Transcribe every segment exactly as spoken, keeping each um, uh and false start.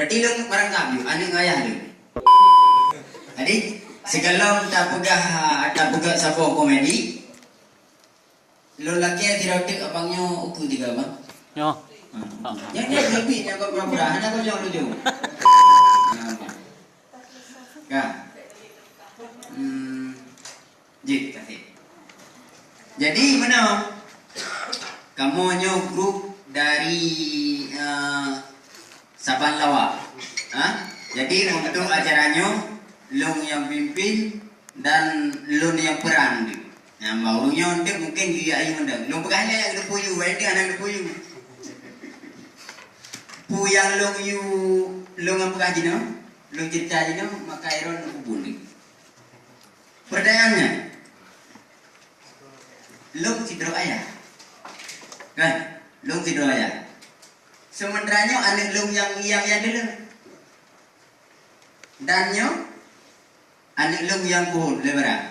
Jadi lôn meurangkap yuk, aneuk ngon ayah lôn. Jadi, sigohlom tapeugah, tapeugah saboh komedi, lôn lakée sidroe teuk abang nyoe ukeue tiga bang. Nyoe. Ha. Nyan, nyan, leubeh nyan keu pura-pura, hana keu jong lujong. Ha. Ka. Hmm. Jeuet, ka sép. Jadi, meunoe, kamoe nyoe grup dari, eh, saban lawa. Ha? Jadi, untuk acara nyoe, lôn nyang pimpin dan lôn nyang peran. Nyang bak ureueng nyoe, mungkin jih ayeueng mantong. Lôn peugah lé nyang geupeu yue, wai dia nyang geupeu yue. Peue nyang lôn yue, lôn nyang peugah jinoe, lôn ceurita jinoe, maka Aaron lôn peubuet. Pertanyaannya, lôn sidroe ayah. Kan? Lôn sidroe ayah. Sementara nyoe aneuk lôn nyang, nyang, nyang deuleut. Dan nyoe aneuk lôn nyang phôn lé barang.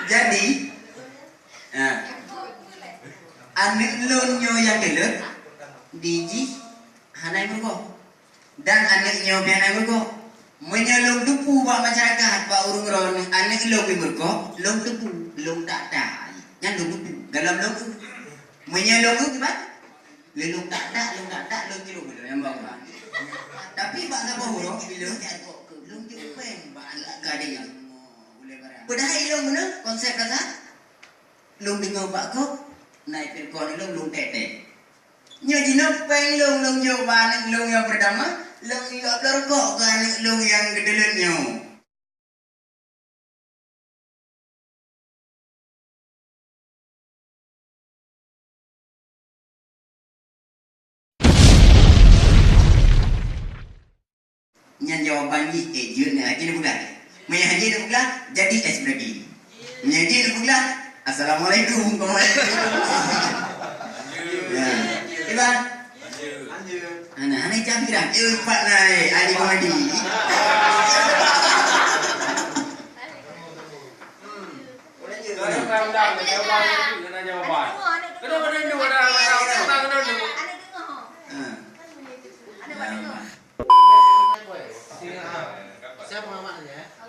Jadi, ha, aneuk lôn nyoe nyang deuleut, di jih hana meurugoe. Dan aneuk nyoe pian aneuk gob. Meunyoe lôn teupeue bak masyarakat, bak ureueng droeneuh, aneuk lôn pih meureukoh, lôn teupeue, lôn tak-tak. Nyan lôn teupeue, dalam lôn eu. Meunyoe lôn eu, kiban? Lé lôn tak-tak, lôn tak-tak, lôn jroh lôn nyang bak ureueng. Tapi bak saboh uroe, lôn jak rukok keu, lôn jok péng bak aneuk gadéng nyang ulèe barang. Padahai lôn meunan konsep rasa, lôn deungoe bak gob, na i pih rukok lôn, lôn tèk-tèk. Nyoe jinoe péng lôn, lôn jok bak aneuk lôn nyang peurtama, lôn yue bloe rukok keu aneuk lôn nyang geudeuleut nyoe. Nyan jawaban jih, eh, jeuet nyan, hana jipeugah. Meunyo hana jipeugah, jadi es bradi. Meunyo jipeugah, "Assalamualaikum." Ya. Kiban? Hana, hana ijak pikiran. Eh, pat nai, ahli komedi. Ha.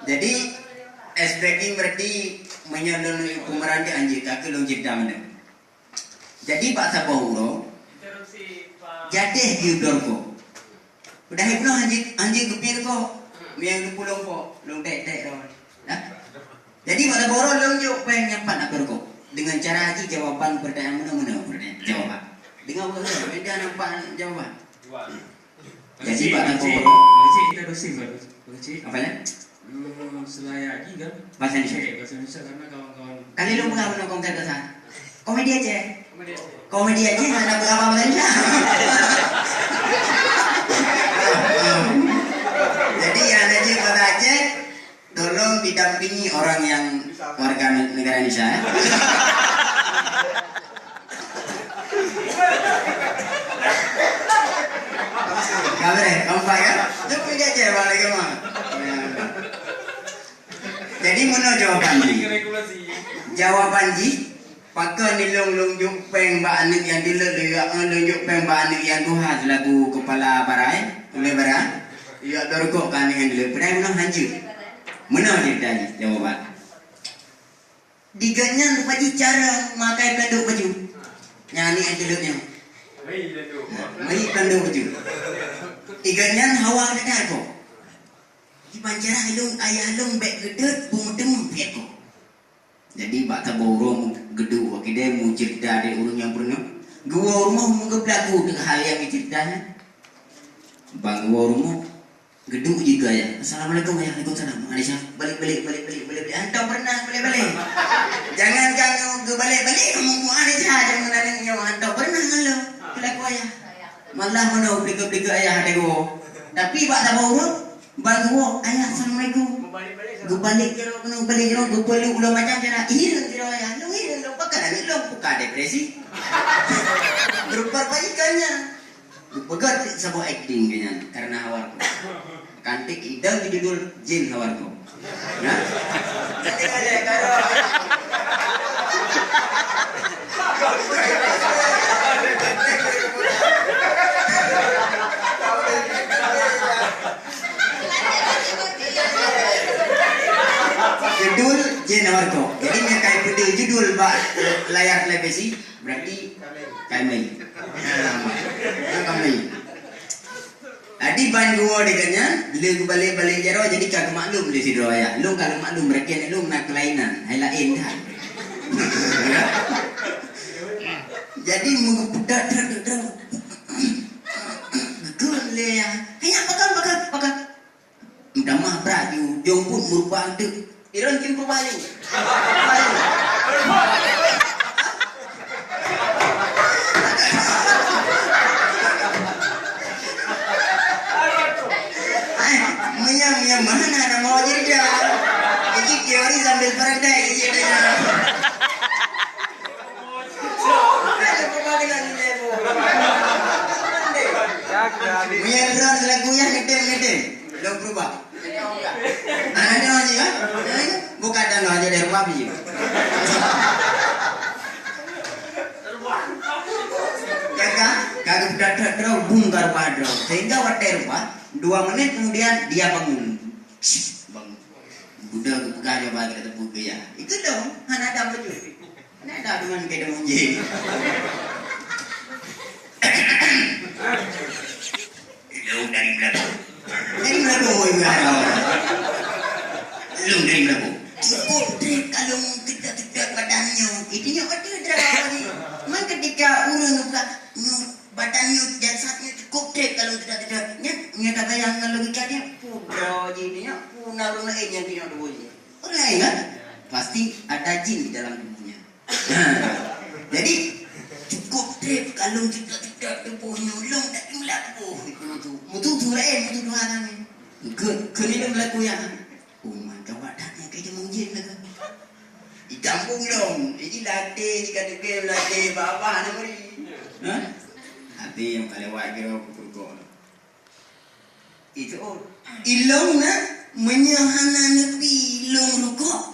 Jadi, es breaking berarti meunyoe lôn pemeran di anjing, ka keuh lôn cit dam nyoe. Jadi, bak saboh uroe, jadeh jih bloe rukok. Udah ibunoe anjing, anjing geupie rukok. Meunyoe lôn pulông po, lôn dek-dek lôn. Nah. Jadi, bak saboh uroe lôn jok péng nyang pat na bloe rukok. Dengan cara jih jawaban pertanyaan meunoe-meunoe pertanyaan jawaban. Dengan beureueh, beda nampak jawaban. Jadi, bak saboh uroe. Bang Cik, kita dosen, Bang Cik. Apa ya? Hmm, selaya lagi kan? Bahasa Indonesia. Okey, bahasa Indonesia karena kawan-kawan. Kali lu bukan menokong saya pesan. Komedi Aceh. Komedi Aceh. Komedi Aceh, mana berapa bahasa Indonesia? Jadi, yang ada je bahasa Aceh, tolong didampingi orang yang warga ne-, negara Indonesia, ya. Kamu deh, kompak ya? Jom pergi aja, Bang, lagi mah. Jadi, meunoe jawaban jih. Jawaban jih, pakon ni lôn, lôn jok péng bak aneuk nyang deuleut, lôn jok, lôn jok péng bak aneuk nyang tuha seulaku kepala barai, ulèe barang. Jok bloe rukok keu aneuk nyang deuleut. Padahai meunoe hanjeuet. Meunoe ceurita jih, jawaban. Di gobnyan rupa jih cara makai pelanduk baju. Nyang aneuk nyang deuleut nyoe. Meuhi pelanduk baju. Di gobnyan hawa geutanyoe. Kiban cara lôn, ayah lôn bèk geudeuet, beumeuteumeung pih ko. Jadi, bak saboh uroe geuduek bak kidée meuceurita di ureueng nyang peurunoe. Geuwoe rumoh meugeupeulaku deungon hal nyang geuceurita nyan. Ban geuwoe rumoh, geuduek jih keu ayah. "Assalamualaikum, ayah." "Waalaikumsalam." "Malaysia, balik, balik, balik, balik, balik, balik." Hantom peureunah balik-balik. Jangankan geubalek-balek, kamoe Malaysia, jangan aneuk nyoe hantom peureunah ngon lôn. Peulaku ayah. Malah meunoe peulika-peulika ayah até geuwoe. Tapi bak saboh uroe, ban geuwoe, "Ayah, assalamualaikum." Geubalek jaroe keunoe, geubalek jaroe, geupeuleuk ulôn macam cara. Hireuen sidroe ayah. Lôn hireuen, lôn pakon aneuk lôn, buka depresi. Beureupa-rupa ikan nyan. Geupeugah saboh akting geuh nyan, karena awak. Kantik idang geujudul Jin Hawarko. Ya? Jadi, ada karo. Iya, nomor kok. Jadi, nyang kai peudeuh judul bak layar televisi, berarti kami. Nah, kami. Jadi, ban geuwoe di gobnyan, lé geubalek-balek jaroe, jadi ka geumaklum lé sidroe ayah. Lôn ka lôn maklum, rekan lôn na keulainan, hai laén that. Jadi, meupudak, geukheun lé ayah. Hai, nyak, pakon, pakon, pakon. Meutamah brat ju, jong buet meurubah teuk. Iron kin peurubah ju. Peurubah ju. Eh, meunyo, meunyo meuhana na mau jadi dah. Jadi teori sambil praktek jadi dah. Meunyo droe selaku yah ngetem, ngetem. Lôn peurubah. Ah, ada aja kan? Bukan ada aja dari babi. Ya kan? Kalau sudah truk-truk, bung ka rubah droe. Sehingga watèe rubah, dua menit kemudian dia bangun. Bangun. Budak peugah dia bagi kata buku ya. Itu dong, hana ada baju. Hana ada dengan kita munjing. Lôn dari Meulaboh. Dari Meulaboh, Ibu Haram. Lôn dari Meulaboh. Cukup trép kalon teudak-teudak badan nyoe. Itu nyoe ada drama ni. Man ketika ureueng buka nyoe, badan nyoe, jasad nyoe cukup trép kalon teudak-teudak. Nyan, nyoe tabayang ngon logika dia. Pudra je ni, ya. Puna ureueng laén nyang kena dua je. Ureueng laén kan? Pasti ada jin di dalam tubuhnya. Jadi, cukup trép kalon teudak-teudak tuboh nyoe lôn dak jumlah tuboh. Mutu-, mututu laén, mututu laén. Keu-, keu ni lôn laku ya. Oh, mantap, wadah nyang keu jeuet meuujian lah kan. Di kampung lôn, jadi latih, jika teuke latih, babah nak beri. Ha? Latih yang paling wajib, pukul kau. Itu, oh. Ilong na, meunyoe hana neubi ilong rukok,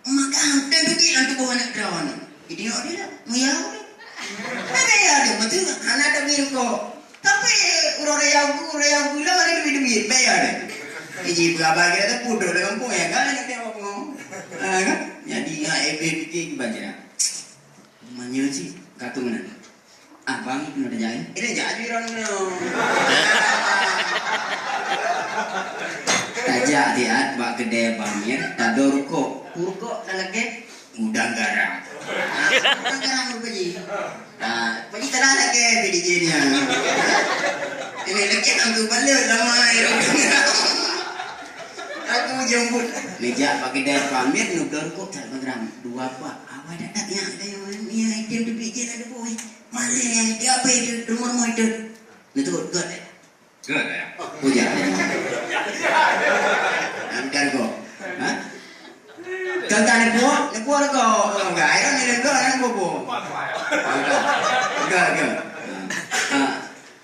maka hampir beutôi lam tuboh aneuk droeneuh. Jadi, oh, dia lah, meuyau dia. Ada ya dia, betul, hana ada bi rukok. Tapi, urang raya aku, raya aku lah, ada duit-duit, bayar dia. Jadi, berapa kira tu, puduk dalam kampung, ya, kan, aneuk dia apa? Ha, kan? Jadi, ha, eh, fikir, fikir, baca. Meunyoe cit, ka keuh meunan. Abang keunoe tajak, eh? Eh, tajak aju droeneuh. Tajak siat bak keudè Bang Mir, tadong rukok. Rukok ka lakèe? Udang garam. Udang garam rupajih. Ah, rupajih salah lakèe P D J nyan. Ini lakèe lam tu balut lama air. Aku jemput. Neujak bak keudè Bang Mir, neubloe rukok, tak bagram. Dua pak. Awai dak-dak nyan, kayu nyan, item teubiet jih lam tuboh. Malèe, tiap hari tu, rumoh-rumoh tu. Neutôt, gèt, eh? Gèt, eh? Bujang. Angkat kau. Ha? Kau tak neupue? Neupue kau. Oh, enggak. Ayo, ni neupue, neupue. Enggak, enggak. Ha.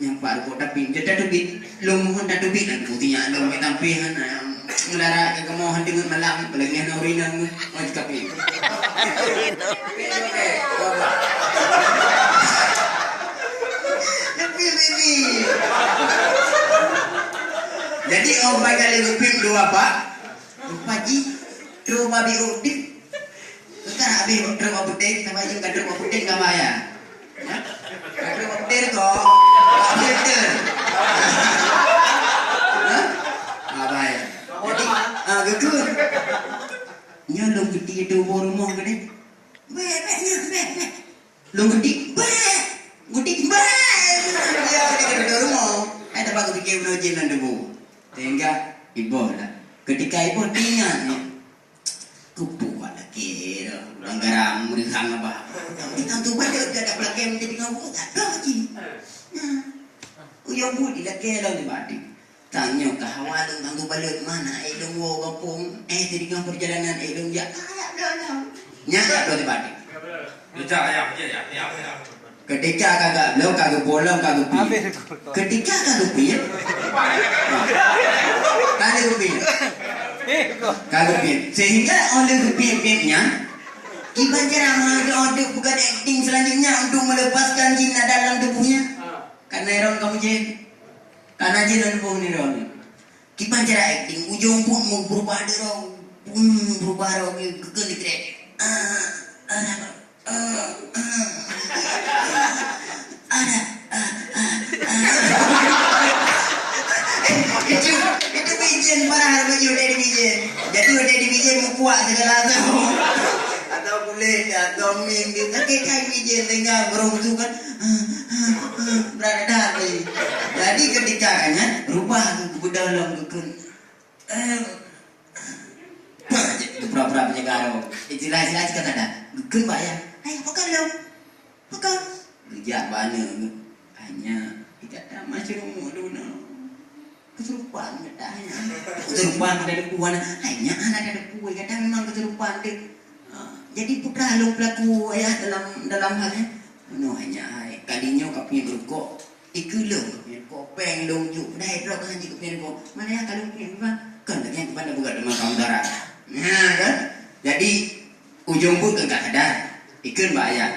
Nyang pat rukok tapi, dia tak teubiet. Lôn mohon tak teubiet. Nanti putih nyak lôn, tapi hana. Meularat ka kamoe han deungon malam, apalagi hana ureueng inong. Oh, tapi. Tapi, baby. Jadi, oh, bagai lé geupiep dua bak. Rupa jih, trok babi udép. Bukan habéh trok bak puténg, sama je ka trok bak puténg ka bayar. Ha? Ka trok bak puténg ko. Bak filter. Ha? Ah, baik. Jadi, ah, geukheun. Nyoe lôn geuti tuboh rumoh geude. Bèk, bèk, nyoe, bèk, bèk. Lôn geuti, bèk. Geuti, bèk. Ya, dia kata rumoh. Ai, tak bagus fikir bunoe jin lam tuboh. Sehingga iboh lah. Ketika iboh teuingat, ya. Kupu bak lakèe dah. Urang garam meureuhang abah. Tapi tantu balik dah dak lakèe menjadi ngawu, tak ada lagi. Nah. Uyong bu di lakèe dah ni badi. Tanyoe ka hawa lôn tantu balik mana, eh, lôn woe gampông. Eh, jadi dengan perjalanan, eh, lôn jak, ah, ya, dah, dah. Nyak, ya, dah di badi. Jejak ayam, jejak ayam, ayam. Ketika ka geubloe, ka geupolong, ka geupiep. Habis tu. Ketika ka geupiep. Ka geupiep. Eh, kok. Ka geupiep. Sehingga oleh geupiep-piep nyan, kiban cara meuadeueng-adeueng bukan akting selanjutnya untuk melepaskan jin na dalam tubuhnya. Karena Aaron kamu jin. Karena jin lam tuboh ni Aaron. Kiban cara akting, ujong pun meubeurubah deurong. Hmm, berubah rok geukheun di krek. Ah, ah, ah, ah. Ada, ah, ah, ah. Itu, itu bijen parah, ada baju dari bijen. Jadi udah di bijen mukuak segala tu. Atau kulit, atau min, dia sakit kan bijen tengah berung tu kan. Ah, ah, ah, berada dah tu. Jadi ketika kan, ya, rubah tu kebedah lom geukheun. Eh, pah, pura-pura penjaga tu. Istilah-istilah cakap tak ada. Geukheun bak ayah. Hai, apa kau lom? Apa kau? Geujak bak aneuk. Hanya, kita tak masuk rumah dulu, no. Kesurupan kata hanya. Kesurupan ada debu, aneuk. Hanya aneuk ada debu, kata memang kesurupan dia. Ha, jadi putra lom pelaku ayah dalam, dalam hal ni. Meunoe hanya hai. Kali nyoe ka punya rukok. Ikeu lom ka punya rukok. Pèng lom juk. Dai trok hana jeuet ka punya rukok. Mana ya kalau punya rukok? Kan lagi yang kepada buka rumah kamu darah. Nah, kan? Jadi, ujong buet kan ka sadar. Ikheun bak ayah.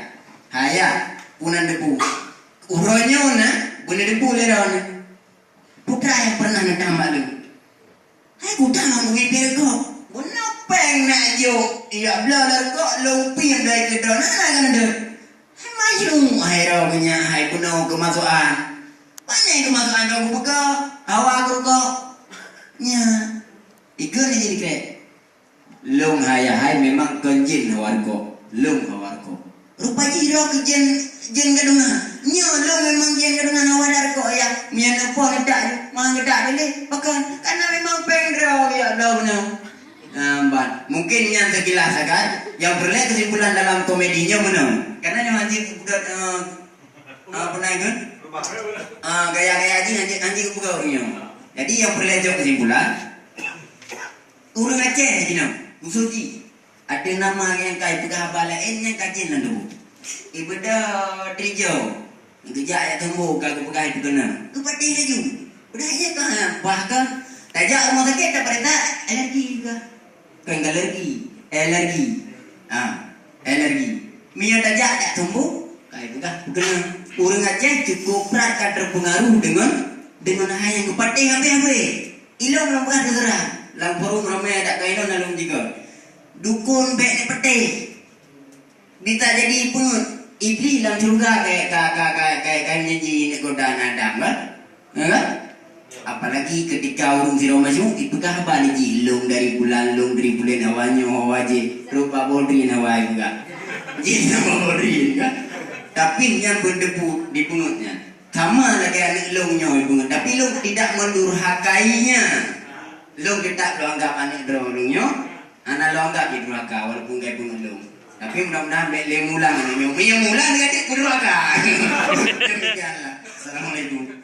Hai, ayah, punan debu. Uroe nyoe na, beuna debu lé droeneuh. Putra nyang pernah neutambah lôn. Hai kutamong ubit pih rukok. Bunoe pèng nak jok. Ijak bloe lé rukok, lôn piem dai keudroe. Hana kan deuh. Hai mayueng, hai roh geuh nyan, hai bunoe keumasukan. Panyang keumasukan kau kubuka, hawa keurukok. Nyan. Ikheun lé jih dikrek. Lôn hai, hai memang kon jén hawa rukok. Lôn hawa rukok. Rupa jih droe keu jén, jén gadungan. Nyoe lôn memang jén gadungan hawa darah rukok, ya. Meunyo neupoh neudak, mangat geudak lé. Pakon? Karena memang pèng droe, ya Allah, beuna. Nah, ban. Mungkin nyan sekilas sagai. Nyang peureulèe kesimpulan dalam komedi nyoe meunoe. Karena nyoe hanjeuet budak, eh, eh, peunaikheun? Eh, gaya-gaya jih hanjeuet, hanjeuet geupeugah ureueng nyoe. Jadi, nyang peureulèe jok kesimpulan, ureueng Aceh jinoe, khusos jih. Ada nama nyang ka ipeugah haba laén nyang ka jén lam tuboh. Ibeudôh trijôh. Geujak jak tumbô ka geupeugah ipeugah na. Geupatéh laju. Udah iya ka, bah ka. Tajak rumah sakit tak pada tak alergi juga. Bukan alergi, alergi. Ha, alergi. Meunyo tajak jak tumbô, ka ipeugah ipeugah na. Ureueng Aceh cukup brat ka terpengaruh dengan, dengan hai nyang geupatéh habéh-habéh. Ilôn lam beurah teuseurah, lam forum ramé adak keu ilôn lam lôn jigoe. Dukon bèk neupatéh. Bisa jadi peungeut Iblih lam syeuruga ka, ka, ka, ka, ka, ka nyanyi neuk goda Adam, kan? Ya, kan? Apalagi ketika ureueng sidroe masyhur, ipeugah haba lé jih, "Lôn dari bulan, lôn dari buleuen, hawa nyoe, hawa jih, rôh bak bodri hawa ipeugah." Jih sama bodri, kan? Tapi nyan beuteupeue dipeungeut nyan. Sama lagèe aneuk lôn nyoe ipeungeut, tapi lôn tidak mendurhakainya. Lôn teutap lôn anggap aneuk droe lôn nyoe, hana lôn anggap jidurhaka walaupun ka ipeungeut lôn. Tapi mudah-mudahan bèk lé mulang aneuk nyoe. Meunyo mulang, dia pun durhaka. Demikianlah. Assalamualaikum.